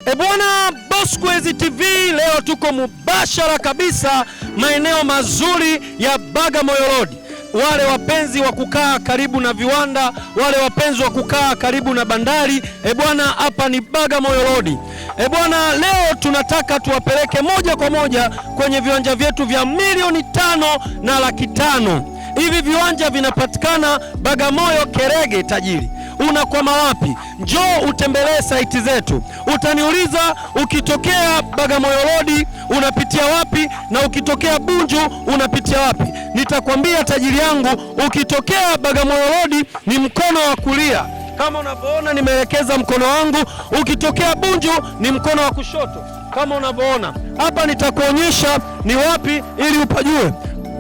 E bwana, Bosquez TV leo tuko mubashara kabisa maeneo mazuri ya Bagamoyo Road. Wale wapenzi wa kukaa karibu na viwanda, wale wapenzi wa kukaa karibu na bandari, e bwana, hapa ni Bagamoyo Road. E bwana, leo tunataka tuwapeleke moja kwa moja kwenye viwanja vyetu vya 5,500,000. Hivi viwanja vinapatikana Bagamoyo Kerege. Tajiri, unakwama wapi? Njoo utembelee site zetu. Utaniuliza ukitokea Bagamoyo Road unapitia wapi na ukitokea Bunju unapitia wapi? Nitakwambia tajiri yangu, ukitokea Bagamoyo Road ni mkono wa kulia kama unavyoona nimeelekeza mkono wangu. Ukitokea Bunju ni mkono wa kushoto kama unavyoona hapa. Nitakuonyesha ni wapi ili upajue.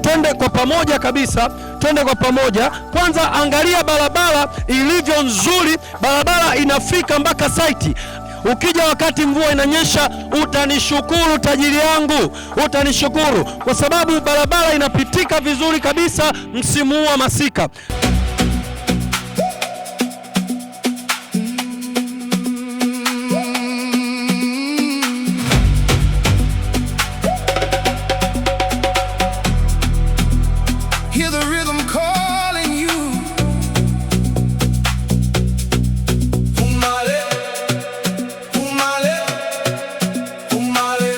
Twende kwa pamoja kabisa, twende kwa pamoja. Kwanza angalia barabara ilivyo nzuri, barabara inafika mpaka site. Ukija wakati mvua inanyesha utanishukuru tajiri yangu, utanishukuru kwa sababu barabara inapitika vizuri kabisa msimu huu wa masika. Hear the rhythm calling you. Umale, umale, umale.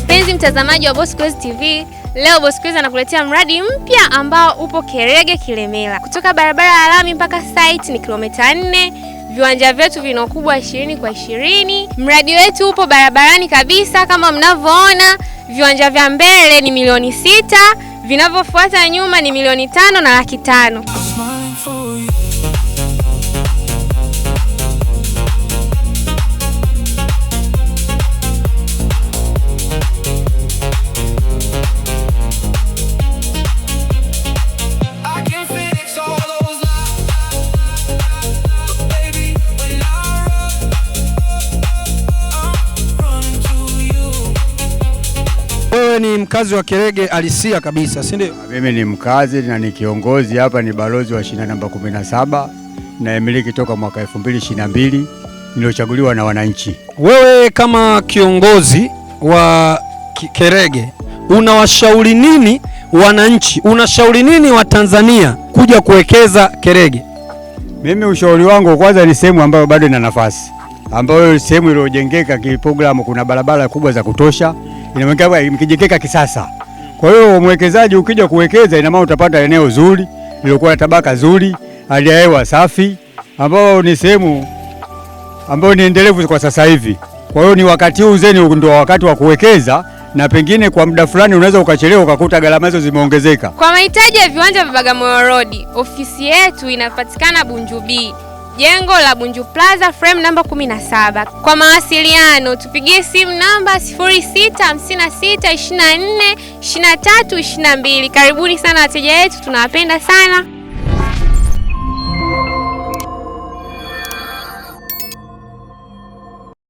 Mpenzi mtazamaji wa Bosquez TV, leo Bosquez anakuletea mradi mpya ambao upo Kerege Kilemela. Kutoka barabara ya lami mpaka site ni kilomita 4. Viwanja vyetu vina ukubwa 20 kwa 20. Mradi wetu upo barabarani kabisa kama mnavyoona. Viwanja vya mbele ni 6,000,000, vinavyofuata nyuma ni 5,500,000. Smiling for you. I can fix all those lies, but baby, when I run, I'm running to you. Wewe ni mkazi wa Kerege halisia kabisa, si ndio? Mimi ni mkazi na ni kiongozi hapa, ni balozi wa shina namba 17 na miliki toka mwaka 2022 niliochaguliwa na wananchi. Wewe kama kiongozi wa Kerege unawashauri nini wananchi? Unashauri nini wa Tanzania kuja kuwekeza Kerege? Mimi ushauri wangu kwanza ni sehemu ambayo bado ina nafasi, ambayo sehemu iliyojengeka kiprogramu, kuna barabara kubwa za kutosha, inaonekana imejengeka kisasa. Kwa hiyo mwekezaji ukija kuwekeza, ina maana utapata eneo zuri lililokuwa na tabaka zuri, hali ya hewa safi, ambayo ni sehemu ambayo ni endelevu kwa sasa hivi. Kwa hiyo ni wakati huu zeni ndio wakati wa kuwekeza, na pengine kwa muda fulani unaweza ukachelewa ukakuta gharama hizo zimeongezeka. Kwa mahitaji ya viwanja vya Bagamoyo Road, ofisi yetu inapatikana Bunju B, jengo la Bunju Plaza frame namba 17. Kwa mawasiliano tupigie simu namba 0656242322. Karibuni sana wateja wetu, tunawapenda sana.